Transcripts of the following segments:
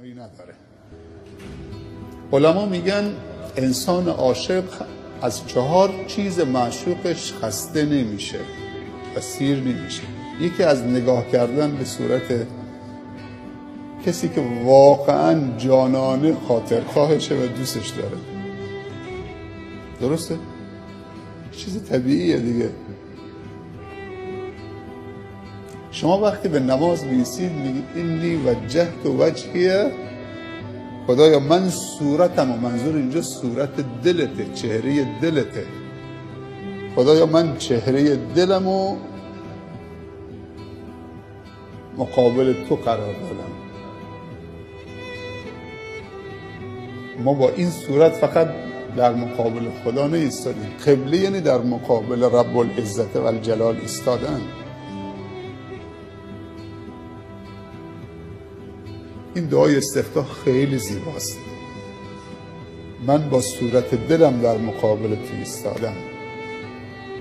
معنایی نداره. علما میگن انسان عاشق از 4 چیز معشوقش خسته نمیشه و سیر نمیشه. یکی از نگاه کردن به صورت کسی که واقعا جانانه خاطرخواهشه و دوستش داره. درسته؟ چیز طبیعیه دیگه. شما وقتی به نماز میرسید میگید اینی وجهت وجهیه، خدایا من صورتم، و منظور اینجا صورت دلته، چهره دلته. خدایا من چهره دلمو مقابل تو قرار دادم. ما با این صورت فقط در مقابل خدا نایستادیم. قبله یعنی در مقابل رب العزت و الجلال ایستادن. این دعای استفتاح خیلی زیباست. من با صورت دلم در مقابل تو ایستادم،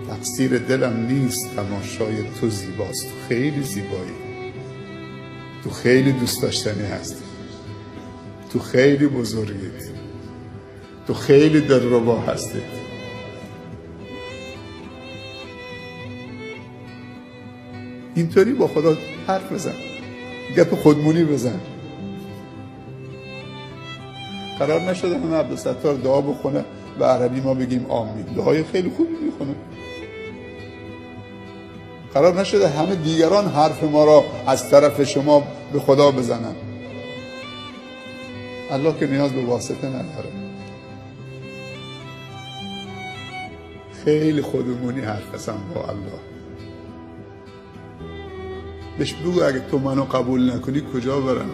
تقصیر دلم نیست، تماشای تو زیباست. تو خیلی زیبایی، تو خیلی دوست داشتنی هستی، تو خیلی بزرگی، تو خیلی دلربا هستید. اینطوری با خدا حرف بزن، گپ خودمونی بزن. قرار نشده همه عبدالستار دعا بخونه به عربی ما بگیم آمین. دعای خیلی خوبی میخونه. قرار نشده همه دیگران حرف ما را از طرف شما به خدا بزنن. الله که نیاز به واسطه نداره. خیلی خودمونی حرف بزن با الله. بهش بگو اگه تو منو قبول نکنی کجا برم.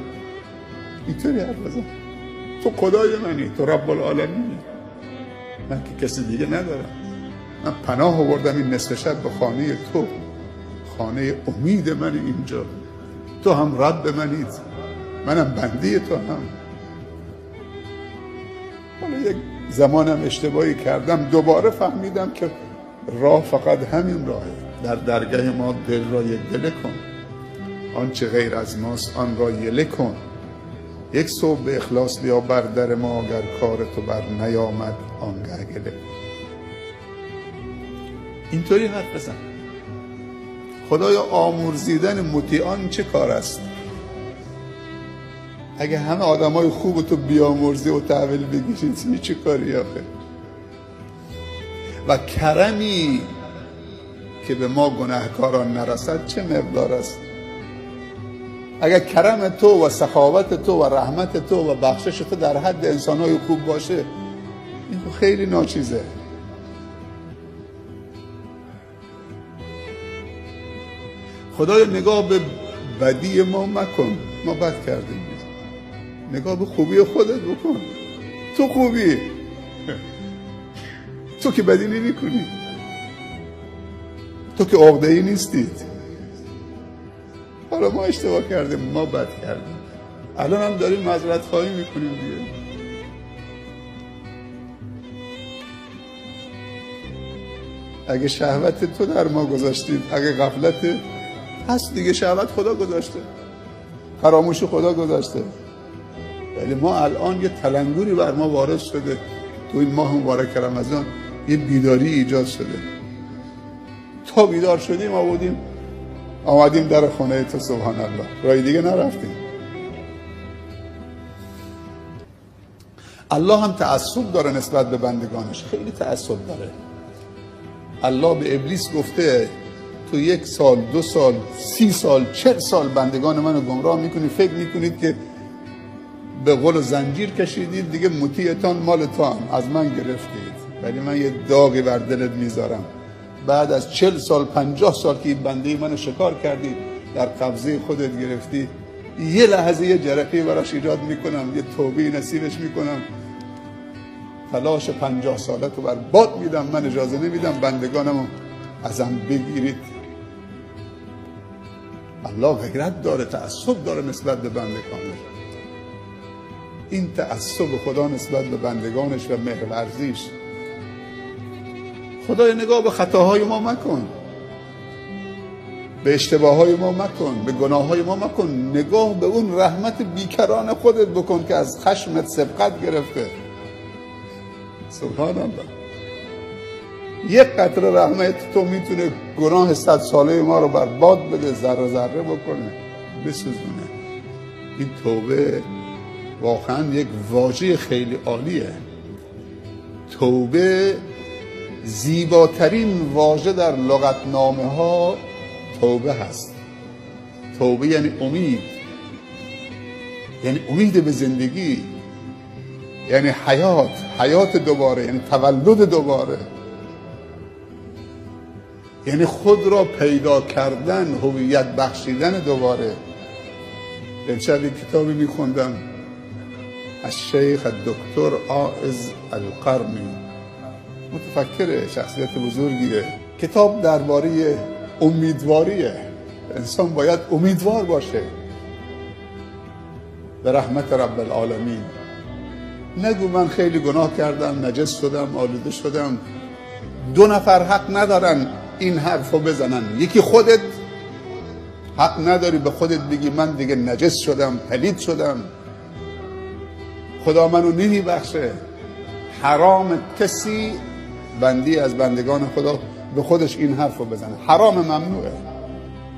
اینطوری حرف بزن. تو خدای منی، تو رب العالمینی، من که کسی دیگه ندارم. من پناه آوردم این نصف شب به خانه تو، خانه امید من اینجا. تو هم رب منید، منم بنده تو هم. حالا یک زمانم اشتباهی کردم، دوباره فهمیدم که راه فقط همین راهه. در درگه ما دل را یک دله کن، آنچه غیر از ماست آن را یله کن. یک صبح به اخلاص بیا بر در ما، اگر کار تو بر نیامد آنگه گله. اینطوری حرف بزن. خدایا آمرزیدن مطیعان چه کار است؟ اگه همه آدمای خوب تو بیامرزی و تحویل بگیرید چه کاری آخه؟ و کرمی که به ما گناهکاران نرسد چه مقدار است؟ اگر کرم تو و سخاوت تو و رحمت تو و بخشش تو در حد انسانهای خوب باشه، این خیلی ناچیزه. خدای نگاه به بدی ما مکن، ما بد کردیم. نگاه به خوبی خودت بکن. تو خوبی، تو که بدی نمی کنی، تو که عقده‌ای نیستید. حالا ما اشتباه کردیم، ما بد کردیم، الان هم داریم معذرت خواهی میکنیم دیگه. اگه شهوت تو در ما گذاشتید، اگه غفلت هست دیگه، شهوت خدا گذاشته، فراموش خدا گذاشته. ولی ما الان یه تلنگری بر ما وارد شده. تو این ماه مبارک رمضان یه بیداری ایجاد شده. تا بیدار شدیم آمدیم در خانه تو، سبحان الله، رای دیگه نرفتیم. الله هم تعصب داره نسبت به بندگانش، خیلی تعصب داره. الله به ابلیس گفته تو 1 سال، 2 سال، 30 سال، 40 سال بندگان منو گمراه میکنی، فکر میکنید که به قول و زنجیر کشیدید دیگه، مطیعتان مالتان، از من گرفتید، ولی من یه داغی بر دلت میذارم. بعد از 40 سال 50 سال که این بنده منو شکار کردی، در قبضه خودت گرفتی، یه لحظه یه جرقه براش ایجاد میکنم، یه توبه نصیبش میکنم، تلاش 50 ساله تو بر باد میدم. من اجازه نمیدم بندگانمو ازم بگیرید. الله غیرت داره، تعصب داره نسبت به بندگانش. این تعصب خدا نسبت به بندگانش و مهرورزیش. خدای نگاه به خطاهای ما مکن، به اشتباه های ما مکن، به گناه های ما مکن، نگاه به اون رحمت بیکران خودت بکن که از خشمت سبقت گرفته. سبحان الله. یک قطره رحمت تو میتونه گناه 100 ساله ما رو بر باد بده، ذره ذره بکنه، بسوزونه. این توبه واقعا یک واژه خیلی عالیه. توبه زیباترین واژه در لغتنامه ها توبه هست. توبه یعنی امید، یعنی امید به زندگی، یعنی حیات، حیات دوباره، یعنی تولد دوباره، یعنی خود را پیدا کردن، هویت بخشیدن دوباره. امشب یک کتابی میخوندم از شیخ دکتر عائض القرنی، متفکر، شخصیت بزرگیه. کتاب درباره امیدواریه. انسان باید امیدوار باشه به رحمت رب العالمین. نگو من خیلی گناه کردم، نجس شدم، آلوده شدم. 2 نفر حق ندارن این حرفو بزنن. یکی خودت حق نداری به خودت بگی من دیگه نجس شدم، پلید شدم، خدا منو نمیبخشه. حرام کسی بندی از بندگان خدا به خودش این حرفو بزنه، حرام، ممنوعه.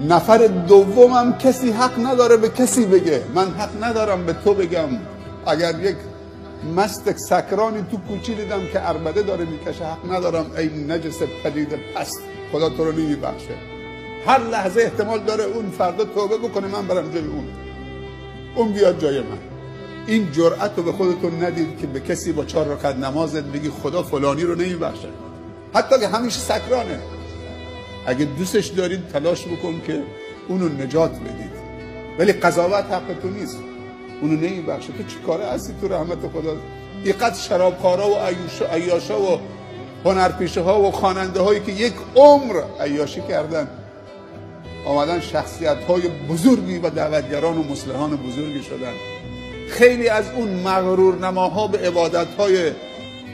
نفر دومم کسی حق نداره به کسی بگه من حق ندارم به تو بگم. اگر یک مست سکرانی تو کوچی دیدم که عربده داره میکشه، حق ندارم ای نجس پلید پست، خدا تو رو نمیبخشه. هر لحظه احتمال داره اون فردا توبه بکنه، من برم جای اون، اون بیاد جای من. این جرأت رو به خودتون ندید که به کسی با 4 رکعت نمازت بگی خدا فلانی رو نمیبخشه، حتی که همیشه سکرانه. اگه دوستش دارید تلاش بکن که اونو نجات بدید، ولی قضاوت حق تو نیست. اونو نمیبخشه. تو چیکاره هستی تو رحمت خدا؟ اینقدر شرابخوارا و عیاشا و هنرپیشه ها و خواننده هایی که یک عمر عیاشی کردن، آمدن شخصیت های بزرگی و دعوتگران و مصلحان بزرگی شدن. خیلی از اون مغرور نماها به عبادت های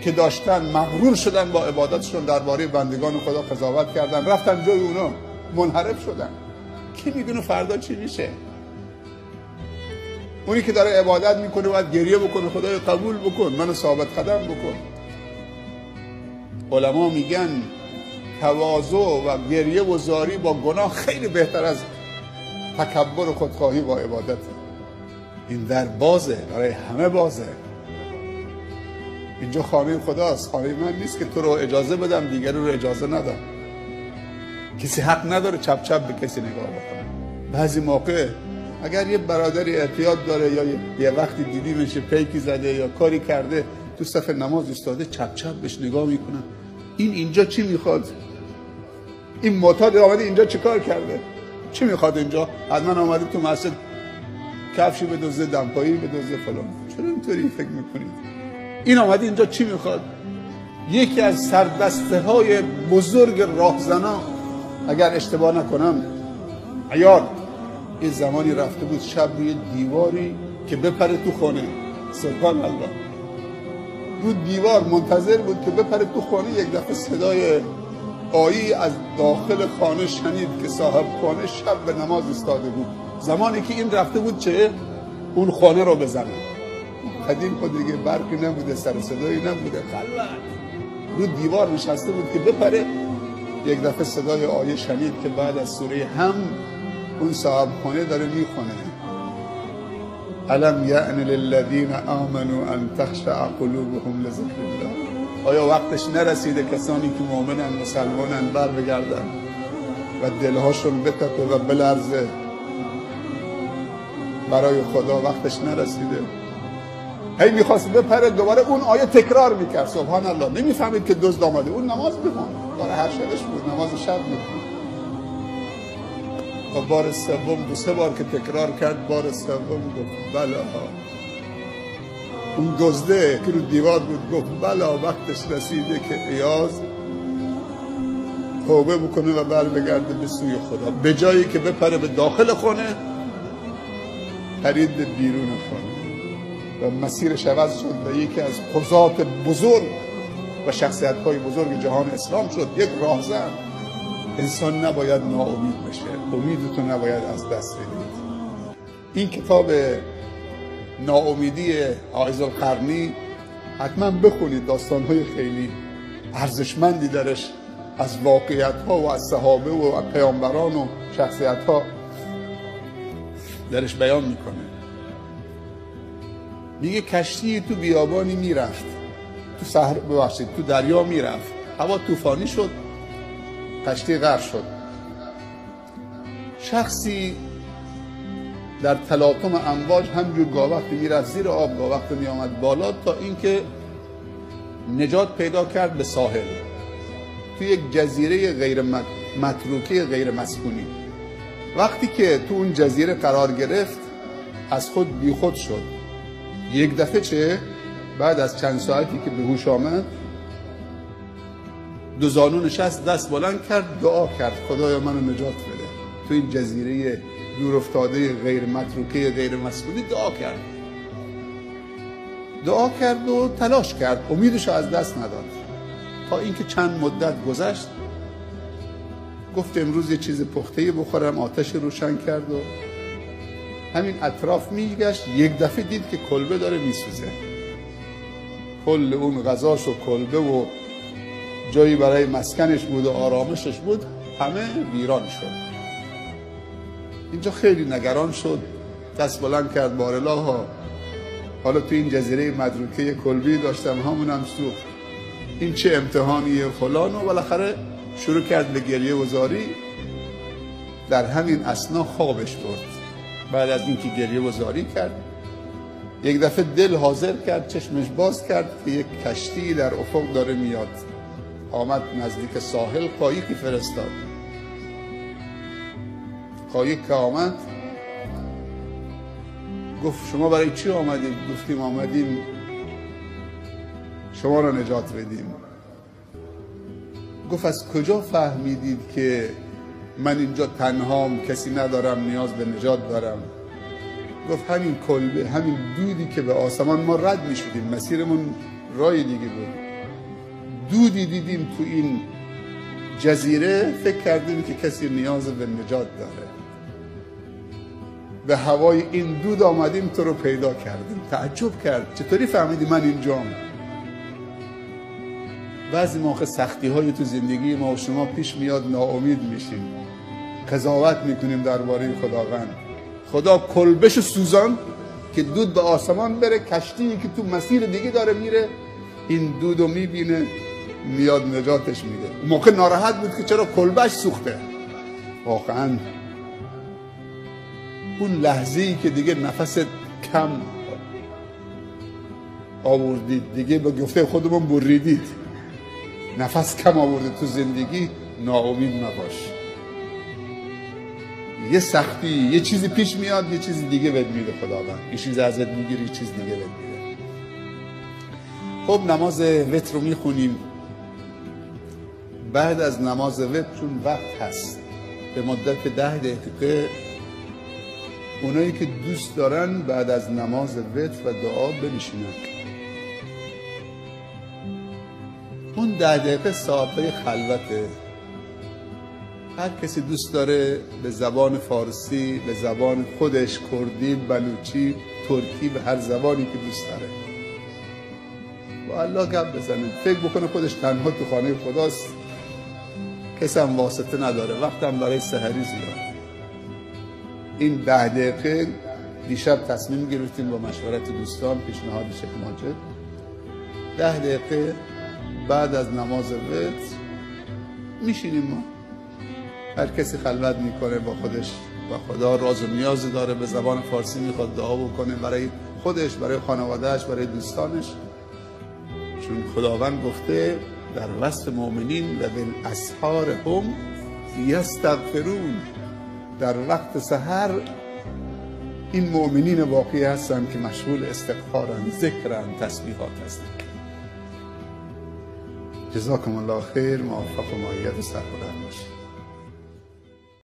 که داشتن مغرور شدن با عبادتشون، درباره بندگان خدا قضاوت کردن، رفتن جای اونا منحرف شدن. کی میدونه فردا چی میشه؟ اونی که داره عبادت میکنه باید گریه بکنه، خدای قبول بکن، منو ثابت قدم بکن. علما میگن تواضع و گریه و زاری با گناه خیلی بهتر از تکبر و خودخواهی با عبادت. این در بازه، برای همه بازه. اینجا خانه خداست، خانه من نیست که تو رو اجازه بدم دیگری رو اجازه ندم. کسی حق نداره چپ چپ به کسی نگاه بکنه. بعضی موقع اگر یه برادری اعتیاد داره یا یه وقتی دیدیمش پیکی زده یا کاری کرده، تو صف نماز ایستاده، چپ چپ بهش نگاه میکنن، این اینجا چی میخواد؟ این معتاد آمده اینجا چی کار کرده؟ چی میخواد اینجا؟ حتما آمده تو مسجد کفشی بدزده، دمپایی بدزده، فلان. چرا اینطوری فکر میکنید؟ این آمده اینجا چی میخواد؟ یکی از سردسته های بزرگ راهزنا، اگر اشتباه نکنم عیار، این زمانی رفته بود شب روی دیواری که بپره تو خانه. سبحان الله، رو دیوار منتظر بود که بپره تو خانه. یک دفعه صدای آیی از داخل خانه شنید که صاحب خانه شب به نماز ایستاده بود. زمانی که این رفته بود چه اون خانه رو بزنه. قدیم خود دیگه برقی نبوده، سر صدایی نبوده، خلوت. رو دیوار نشسته بود که بپره. یک دفعه صدای آیه شنید که بعد از سوره هم اون صاحب خانه داره میخونه: الم یأن للذین آمنوا ان تخشع قلوبهم لذکر الله. آیا وقتش نرسیده کسانی که مؤمنن، مسلمانن، بر بگردن و دلهاشون بتپه و بلرزه برای خدا؟ وقتش نرسیده. هی میخواست بپره، دوباره اون آیه تکرار میکرد. سبحان الله، نمیفهمید که دزد آمده. اون نماز میخوند، داره هر شبش بود، نماز شب میخوند. و بار سوم، 2-3 بار که تکرار کرد، بار سوم گفت بلا. اون دزده که رو دیوار بود گفت بلا، وقتش رسیده که عیاذ توبه بکنه و بر بگرده به سوی خدا. به جایی که بپره به داخل خانه، پرید به بیرون خانه و مسیرش عوض شد و یکی از قضات بزرگ و شخصیت‌های بزرگ جهان اسلام شد، یک راهزن. انسان نباید ناامید بشه، امیدتو نباید از دست بدید. این کتاب ناامیدی عائض القرنی حتما بخونید، داستان‌های خیلی ارزشمندی درش از واقعیت‌ها و از صحابه و از پیامبران و شخصیت‌ها درش بیان میکنه. میگه کشتی تو بیابانی میرفت، تو صحرا، ببخشید تو دریا میرفت، هوا طوفانی شد، کشتی غرق شد. شخصی در تلاطم امواج همجور گاه وقتی میرفت زیر آب، گاه وقتی میآمد بالا، تا اینکه نجات پیدا کرد به ساحل، تو یک جزیره غیر متروکه غیر مسکونی. وقتی که تو اون جزیره قرار گرفت از خود بیخود شد. یک دفعه چه بعد از چند ساعتی که به هوش آمد، دو زانو نشست، دست بلند کرد، دعا کرد خدایا منو نجات بده. تو این جزیره دور افتاده غیر متروکه غیر مسکونی دعا کرد، دعا کرد و تلاش کرد، امیدش از دست نداد. تا اینکه چند مدت گذشت، گفت امروز یه چیز پخته‌ای بخورم، آتش روشن کرد و همین اطراف میگشت. یک دفعه دید که کلبه داره میسوزه، کل اون غذاش و کلبه و جایی برای مسکنش بود و آرامشش بود، همه ویران شد. اینجا خیلی نگران شد، دست بلند کرد بارالله، حالا تو این جزیره مدروکه کلبی داشتم همونم سوخت، این چه امتحانیه فلان، و بالاخره شروع کرد به گریه و زاری. در همین اثنا خوابش برد. بعد از اینکه گریه و زاری کرد، یک دفعه دل حاضر کرد، چشمش باز کرد که یک کشتی در افق داره میاد. آمد نزدیک ساحل، قایقی فرستاد. قایق که آمد گفت شما برای چی آمدید؟ گفتیم آمدیم شما را نجات بدیم. گفت از کجا فهمیدید که من اینجا تنهام، کسی ندارم، نیاز به نجات دارم؟ گفت همین کلبه، همین دودی که به آسمان ما رد می شدیم، مسیرمون رای دیگه بود، دودی دیدیم تو این جزیره، فکر کردیم که کسی نیاز به نجات داره، به هوای این دود آمدیم تو رو پیدا کردیم. تعجب کرد چطوری فهمیدی من اینجام؟ بعضی موقع سختی های تو زندگی ما و شما پیش میاد، ناامید میشیم، قضاوت میکنیم درباره خداوند. خدا کلبش سوزان که دود به آسمان بره، کشتی که تو مسیر دیگه داره میره این دودو میبینه میاد نجاتش میده. موقع ناراحت بود که چرا کلبش سوخته. واقعا اون لحظه ای که دیگه نفس کم آوردید، دیگه به گفته خودمون بریدید، نفس کم آوردید تو زندگی، ناامید نباش. یه سختی، یه چیزی پیش میاد، یه چیزی دیگه بهت میده خداوند، یه چیزی ازت میگیره، یه چیز دیگه بهت میده. خب نماز وتر رو میخونیم. بعد از نماز وتر چون وقت هست به مدت 10 دقیقه، اونایی که دوست دارن بعد از نماز وتر و دعا بنشینن. اون 10 دقیقه ساعتهای خلوته. هر کسی دوست داره به زبان فارسی، به زبان خودش، کردی، بلوچی، ترکی، به هر زبانی که دوست داره با الله گپ بزنه، فکر بکنه خودش تنها تو خانه خداست، کسی هم واسطه نداره، وقتم برای سحری زیاد. این 10 دقیقه دیشب تصمیم گرفتیم با مشورت دوستان، پیشنهاد شیخ ماجد، 10 دقیقه بعد از نماز وتر میشینیم ما، هر کسی خلوت میکنه با خودش و خدا، راز و نیاز داره، به زبان فارسی میخواد دعا بکنه برای خودش، برای خانوادهش، برای دوستانش، چون خداوند گفته در وصف مؤمنین و بالاسحار هم یستغفرون، در وقت سحر این مؤمنین واقعی هستن که مشغول استغفارن، ذکرن، تسبیحات هستن. جزاکم الله خیر. موفق و مؤید و سربلند باشید.